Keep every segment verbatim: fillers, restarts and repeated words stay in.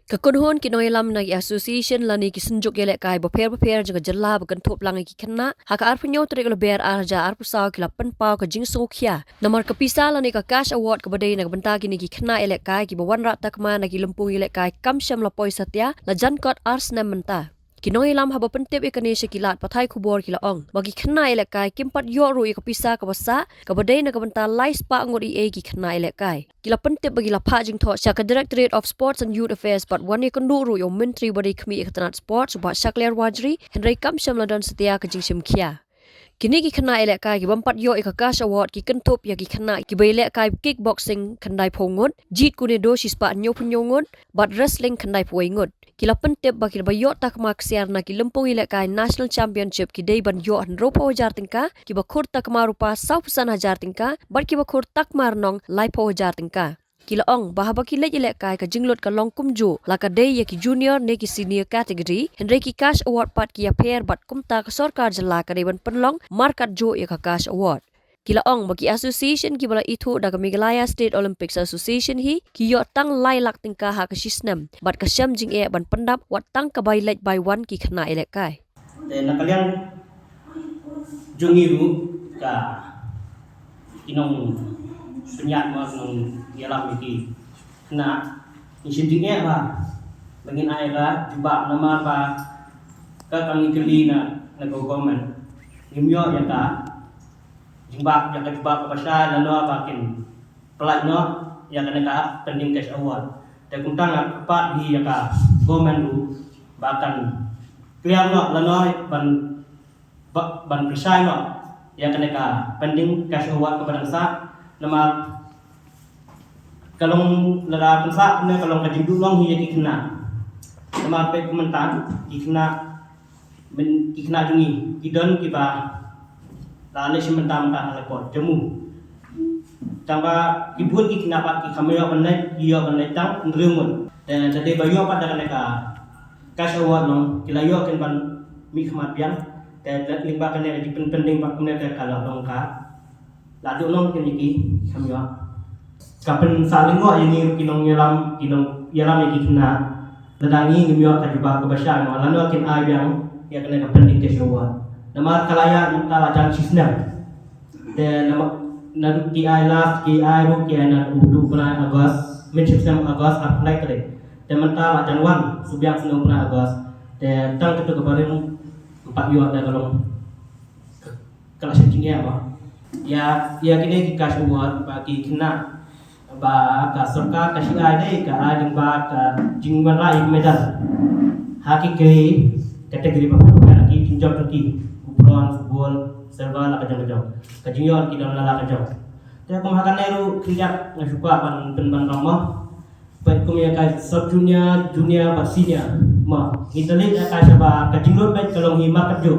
Ka kynhun ki nongïalam na ki association lane ki synjuk ïalehkai bapher bapher jong ka jylla ba kynthup lang ïa ki khynnah, ha ka arphew hynñiew tarik Lber ar hajar arphew saw ki la pynpaw ka jingsngewkhia namar ka pisa lane ka cash award kaba dei na ka bynta kine ki khynnah ïalehkai kiba wanrah takma na ki lympung ïalehkai kam shym la poi satia la jan kot ar snem mynta. Ki nongïalam haba pyntip ïa kane sha ki lad pathai khubor ki la ong ba ki khynnah ïalehkai kim pat ïoh ruh ïa ka pisa kaba sah kaba dei na ka bynta lai spah ngut eiei ki khynnah ïalehkai. Ki la pyntip ba ki la phah jingthoh sha ka Directorate of Sports and Youth Affairs bad wan ïakynduh ruh ïa u Myntri ba dei khmih ïa ka tnat Sports, Bah Shakliar Warjri, hynrei kam shym la don satia ka jingshim khia. Kine ki khynnah ïalehkai ki bym pat ïoh ïa ka cash award ki kynthup ïa ki khynnah kiba ïalehkai kickboxing khyndaiphew ngut, jied kune do shispah hynñiewphew hynñiew ngut, bad wrestling khyndaiphew wei ngut. Ki la pyntip ba kiba ïoh takma ksiar na ki lympung ïalehkai National Championship ki dei ban ïoh hynriewphew hajar tyngka, kiba khur takma rupa sawphew san hajar tyngka, bad kiba khur takma rnong laiphew hajar tyngka. Ki la ong ba haba ki leit ïalehkai ka jinglut ka long kumjuh, la ka dei ïa ki junior ne ki senior category, hynrei ki cash award pat ki ïapher bad kumta ka sorkar jylla ka dei ban pynlong markat juh ïa ka cash award. Ki la ong ba ki association kiba la ithuh da ka Meghalaya State Olympics Association hi ki ïoh tang lai lak tyngka ha ka shisnem bad ka shem jingeh ban pyndap wat tang ka bai leit bai wan ki khynnah ïalehkai. Te na ka liang jong ngi ruh ka ki nongpynïaid ma ki nongïalam ïa ki khynnah ngi shim jingeh ba ba ngin ai ka jubab namar ba ka ka ngi kylli na na ka government ngim ïoh ïa ka jingbak ïa ka jubab kaba shai lano ba kin pynlait noh ïa kane ka pending cash award. Te kumta nga kyrpad hi ïa ka government ruh ba kan clear noh lano ban ba ban pynshai noh ïa kane ka pending cash award kaba dang sah namar ka long lada pynsah ne ka long ka jingduh long hi ïa ki khynnah. Namar peit kumta ki khynnah Myn ki khynnah jong ngi ki don kiba la leit shim bynta mynta ha la port Jammu. Tang ba ki bun ki khynnah pat ki kham ïoh ban leit, ki ïoh ban leit tang hynriew ngut. Te da dei ba ïoh pat da kane ka cash award long ki la ïoh kin ban mih khmat biang. Te da lyngba kane ka jingpynpynding pat kumne te ka la long ka La duh long kine ki kham ïoh. Ka pynsah lyngngoh ïa ngi ruh ki nongïalam, ki nongïalam ïa ki khynnah. Lada ngi ngim ïoh ka jubab kaba shai mo lano kin ai biang ïa kane ka pending cash award. Namar ka la ïaid mynta la jan shisnem. Te namar naduh ki ai last ki ai ruh ki ai naduh u bnai August, mynshisnem August arphew lai tarik. Te mynta la jan wan shu biang snem u bnai August. Te tang katu ka barim ym pat ïoh da ka long Ka la shu jingeh ba ïa ïa kine ki cash award ba ki khynnah ba ka sorkar ka shi ai dei ka ai lyngba ka jingwanrah ïa ki medal ha ki kri category ba pynlong ha ki jingjop jong ki bronze, gold, silver la ka jong ka jong ka jingïoh ki don la la ka jong. Te kum ha kane ruh khyndiat nga shu kwah ban pynban rong mo. Peit kum ïa ka sub junior, junior bad senior. Mo, ngi da leit ïa ka shaba ka jinglut peit ka long hi markatjuh.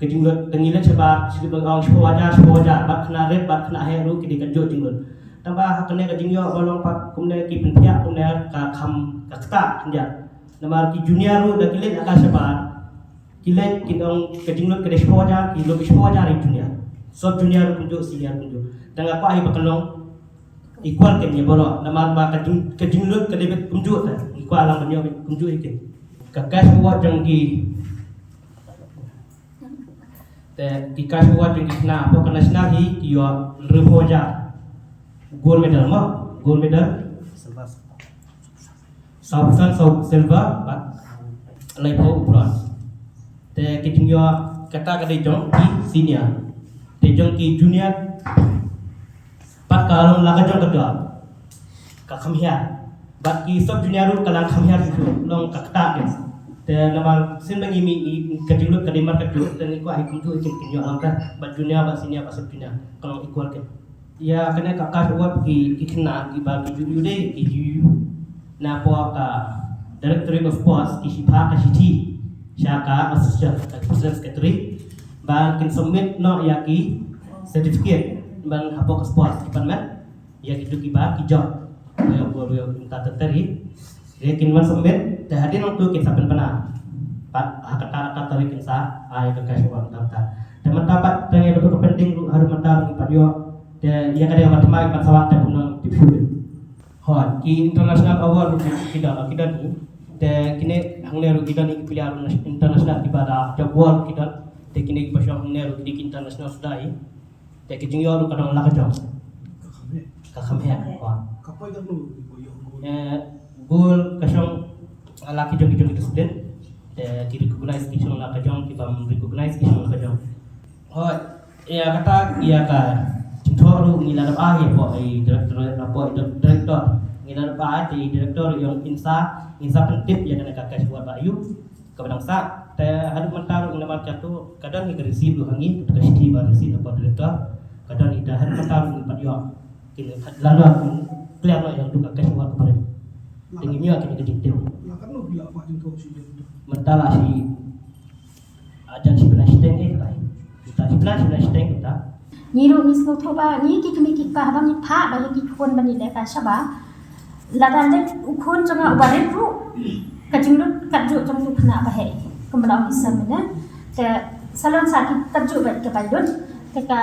Ka jinglut ka ngi leit shaba shi ba ong shiphew hajar, shiphew hajar bad khynnah rit bad khynnah heh ruh ki dei ka juh jinglut. Tang ba ha kane ka jingïoh ba long pat kumne ki pynthiah kumne ka kham ka ktah khyndiat. Namar ki junior ruh da ki leit ïa ka shaba ki leit ki ong ka jinglut ka dei shiphew hajar, ki lut shiphew hajar ïa junior. Sub junior ruh kumjuh, senior kumjuh. Tang nga kwah hi ba ka long Equal kin ïa baroh namar ba ka jing ka jinglut ka dei beit kumjuh te. Ngi kwah lang ban ïoh beit kumjuh ïa kin. Ka cash award jong ki te ki cash award jong ki khynnah hapoh ka national hi ki ïoh hynriewphew hajar. Gold medal mo, gold medal. Sawphew san, saw silver bad laiphew bronze. Te ki jingïoh kata ka dei jong ki senior. Te jong ki junior pat ka long la ka jong ka dor ka kham hiar. Bad ki sub junior ruh ka la kham hiar shuh shuh long ka ktah ki. Te namar sien ba ngi mih ka jinglut ka dei markatjuh te ngi kwah hi kumjuh hi kin ïoh lang te bad junior bad senior bad sub junior ka long equal ki. Ïa kane ka cash award ki ki khynnah kiba ki ju ju dei ki ju napoh ka Directorate of Sports ki shipha ka shithi sha ka association ka president secretary ba kin submit noh ïa ki certificate ban hapoh ka sports department ïa ki ju kiba ki jop ïa bor ïa mynta ter ter hi. Ïa kin wan submit te hadien nangtu kin sa pynbna pat ha kata kata tarik kin sa ai ka cash award mynta mynta. Te mynta pat tang ïa katu ka pending ruh haduh mynta ruh pat ïoh te ïa ka dei ban thymmai ban sa wan te kumno tip shuh. Ki international award ruh ki don, ki don hi. Te kine hangne ruh ki don hi ki player international kiba da jop world ki don. Te kine kiba shong hangne ruh ki international da hi. Te ki jingïoh ruh ka don la ka jong. Ka kham heh. Ka kham heh. Ka poi ka blue ki poi ïoh gold. Eh, gold ka shong la ki jong ki jong ki discipline. Te ki recognize ki shong la ka jong, ki bym recognize ki shong la ka jong. Hooid, ïa kata, ïa ka jingthoh ruh ngi la dep ai hapoh i director, hapoh i director. Ngi la dep ai te i director ïong INSA, INSA pyntip ïa kane ka cash award ba ïoh. Kaba dang sah, te haduh mynta ruh ngi la markatu, ka don hi ka receipt ruh ha ngi, ka shithi ba receipt hapoh director. Ka don hi, te haduh mynta ruh ngi pat ïoh. Kine la don clear noh ïa ka cash award ka barim. Te ngi ïoh kine ka jingtip. La katno phi la phah jingthoh shi jan? Mynta la shi Ah, jan shiphew lai shiteng eh, kata. Kita shiphew lai, shiphew lai shiteng kita. Ngi ruh ngi sngewthuh ba ngi ki kmie ki kpa haba ngi phah ba ïa ki khun ban ïalehkai shabar. Lada leit u khun jong nga uba rit ruh, ka jinglut katjuh jong utu u khynnah ba heh. Kumba la ong i sem mynne. Te salon sa ki katjuh bad ka bai lut. Te ka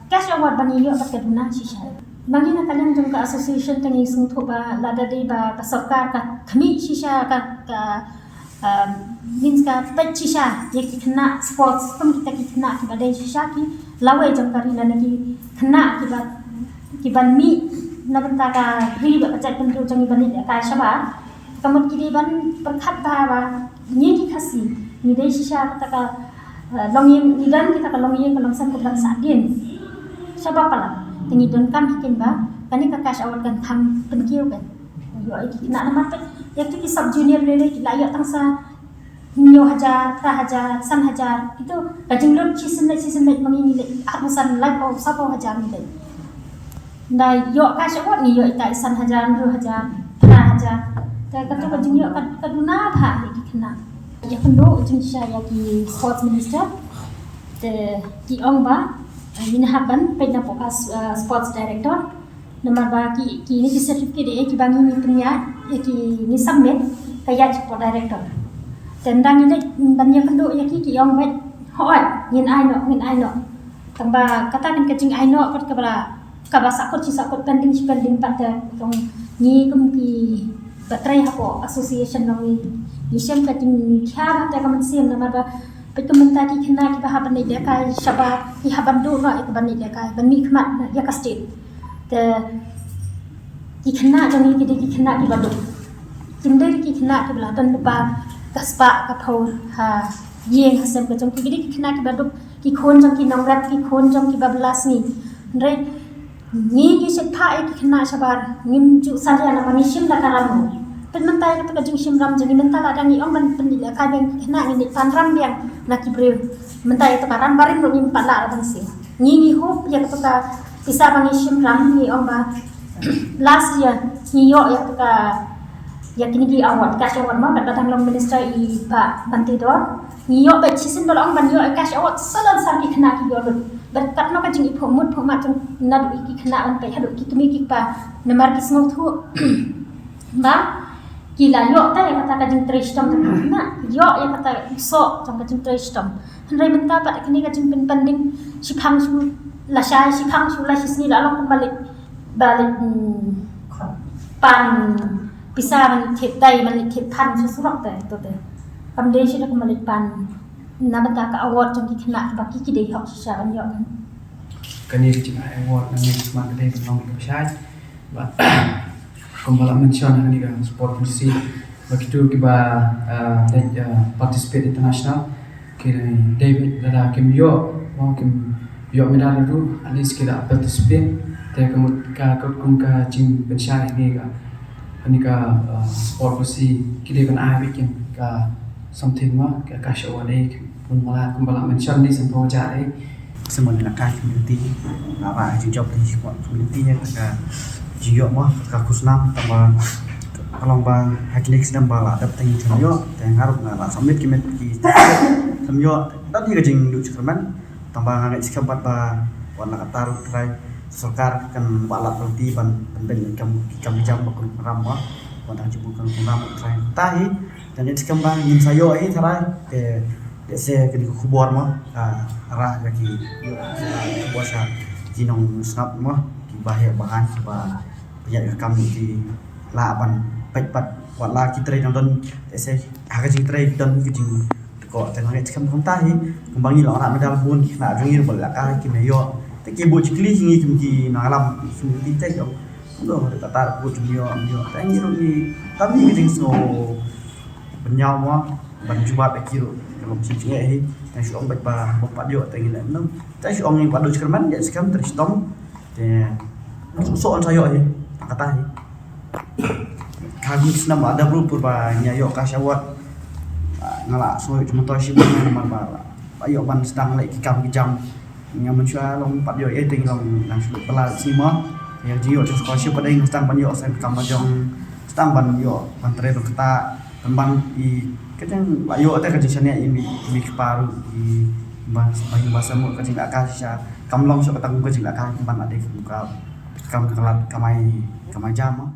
cash award ba ngi ïoh bad ka duna shisha. Ba ngi na ka liang jong ka association te ngi sngewthuh ba lada dei ba ka sorkar ka khmih shisha ka, ka Um, means ka peit shisha ïa ki khynnah sports, kum kita ki khynnah kiba dei shisha ki lawei jong ka ri lane ki khynnah kiba, kiban mih na bynta ka ri bad ka jaitbynriew jong ngi ban ïalehkai shabar. Ka mut ki dei ban pyrkhat ba, ba ngi ki Khasi ngi dei shisha kata ka, uh, longïing, ngi don kita ka longïing ka longsem kaba dang sahdien. Shabar palat te ngi donkam hi kin ba kane ka cash award kan kham pynkiew kan. Ïoh ïa ki khynnah namar peit ïa ki sub junior lei lei ki la ïoh tang sa hynñiew hajar, phra hajar, san hajar. Itu ka jinglut shisien leit, shisien leit ma ngi ngi leit arphew san, laiphew, sawphew hajar ngi leit. Nda ïoh cash award ngi ïoh ita i san hajar, hynriew hajar, phra hajar. Te katu ka jingïoh ka, ka duna bha ïa ki khynnah. Ïakynduh jingshisha ïa ki sports minister. Te ki ong ba ngin hap ban peit na poh ka, uh, sports director. Namar ba ki, kine ki certificate eh kiba ngi, ngi pynïaid, eh, ki ngi submit, ka ïaid shapoh director. Te ynda ngi leit ban ïakynduh ïa ki, ki ong beit, hooid, ngin ai noh, ngin ai noh. Tangba kata kan ka jingai noh pat kaba, kaba sahkut shi sahkut, pending shi pending pat, te tang ngi kum kiba trei hapoh association nong ngi, ngi shem ka jingkhia bha te ka mynsiem namar ba peit kum mynta ki khynnah kiba hap ban ïalehkai shabar, ki hap ban duh noh ïa ka ban ïalehkai, ban mihkhmat ïa ka state. Te ki khynnah jong ngi ki dei ki khynnah kiba duk. Kim dei ki khynnah kiba la don lypa ka spah ka phew ha ïing ha sem ka jong ki, ki dei ki khynnah kiba duk, ki khun jong ki nongrep, ki khun jong kiba bylla sngi. Hynrei ngi ngi shait phah ïa ki khynnah shabar, ngim ju salia namar ngi shim da ka ram ruh. Peit mynta ïa kata ka jingshim ram jong ngi, mynta lada ngi ong ban pynïalehkai biang ki khynnah ngin leit pan ram biang na ki briew. Mynta ïa kata ka ram barim ruh ngim pat lah ban shim. Ngi ngi hope ïa kata ka pisa ba ngi shim ram, ngi ong ba last year ngi ïoh ïa kata ka, ïa kine ki award, cash award mo, katba dang long minister i Bah Banteidor. Ngi ïoh bad shisien ba la ong ban ïoh cash award, sa don san ki khynnah ki ïoh lut. Bad katno ka jingiphuh mut phuh mat jong naduh ïa ki khynnah ban peit haduh ki kmie ki kpa namar ki sngewthuh ba ki la ïoh te ïa kata ka jingtrei shitom jong ki khynnah, ïoh ïa kata ka soh jong ka jingtrei shitom. Hynrei mynta pat kane ka jingpynpanding, shiphang shu lashai, shiphang shu lashisngi, la long kumba leit, ba leit, hmm, pan pisa ban thied tai, ban leit thied phan sha surok te, to te. Kam dei shuh da kumba leit pan na bynta ka award jong ki khynnah ba ki, ki dei hok shisha ban ïoh. Kane ka jingai award nangne ka smat ka dei ban long kaba shai. Ba kumba la mention ha kane ka sport policy, ba kito kiba, ah, leit, ah, participate international, ki dei beit lada kim ïoh, mo, kim ïoh medal ruh, at least ki la participate. Te ka mut ka kot kum ka jingpynshai ha kane ka, ha kane ka, ah, sport policy, ki dei ban ai beit kin ka something mo, ka cash award eh, kumba la, kumba la mention ne, symbow hajar eh. Symbow ne la ka community, la ba jingjop ne sport community ne, ka jingïoh mo, ka khusnam, tangba ka long ba ha kine ki snem ba la dep tang ïoh, te nga ruh nga la submit ki met ki, tang ïoh, dang ïa ka jingduh jingkyrmen. Tangba nga ngeit skhem pat ba wat la katta ruh Trai, sorkar kan wad lad lynti ban pynbeit ki kam, ki kam ki jam ba kyrpang ram ba, wat tang jingmut kyrpang ram Trai. Te hi, te ngeit skhem ba ngin sa ïoh hi Trai, te lehse kane ka khubor mo, ah, ra ïa ki, ïoh khubor sha ki nongsngap mo, kiba heh ba haiñ, kiba pynïaid ka kam ki lah ban peit pat wat la ki trei dang don te se ha ka jingtrei don ki jing ko te ngai chikam kumta hi kumba ngi la na medal bun na jong ngi ba la ka ki me yo te ki bu chikli ngi kim ki na lam kim ki te yo lo ha ka tar bu jong yo yo te ngi ro ngi tam ngi ki jing so ban yaw mo ban jubab ki ro ka long chi ngi hi te shu ong ba ba pat yo te ngi le no te shu ong ngi pat do chikam man ya chikam te shu tong te so on sa yo hi kata hi ka ngi snam ada bru pur ba nya yo ka shawat nga la so cuma to shi ba nga ma ba ba yo ban sedang le ki kam ki jam nga men sha long pat yo e ting long nang shu pala si ma ya ji yo just ko shi pa dei sedang ban yo sen kam ba jong sedang ban yo ban tre ban kata ban ban i ka jang la yo te ka jing shania i mi mi kparu i ba ba ba samu ka jing la ka sha kam long sha ka tang ka jing la ka ban ade ka kam ka lat kamai kamai jam ma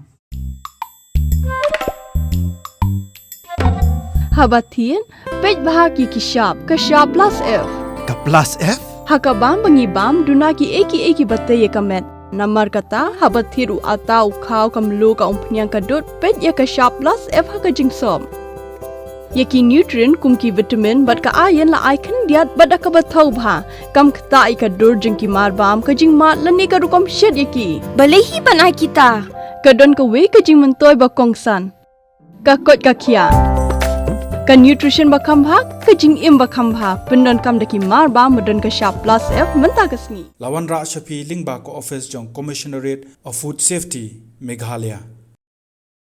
Haba thied, peit bha ki ki shap, ka shap plus F. Ka plus F? Ha ka bam ba ngi bam, duna ki ei ki ei ki ba tei ïa ka met. Namar kata, haba thied u ata u khaw ka mluh ka umphniang ka dud, peit ïa ka shap plus F ha ka jingsop. Ïa ki nutrient kum ki vitamin bad ka iron la ai khyndiat bad da kaba thaw bha. Kam ktah ïa ka dur jong ki mar bam ka jingmad lane ka rukom shet ïa ki. Balei hi ban ai kita? Ka don kawei ka jingmyntoi ba kongsan. Ka koit ka khiah. Ka nutrition ba kham bha, ka jingim ba kham bha. Pyndonkam da ki mar bam ba don ka shap plus F mynta ka sngi. La wanrah sha phi lyngba ka office jong Commissionerate of Food Safety, Meghalaya.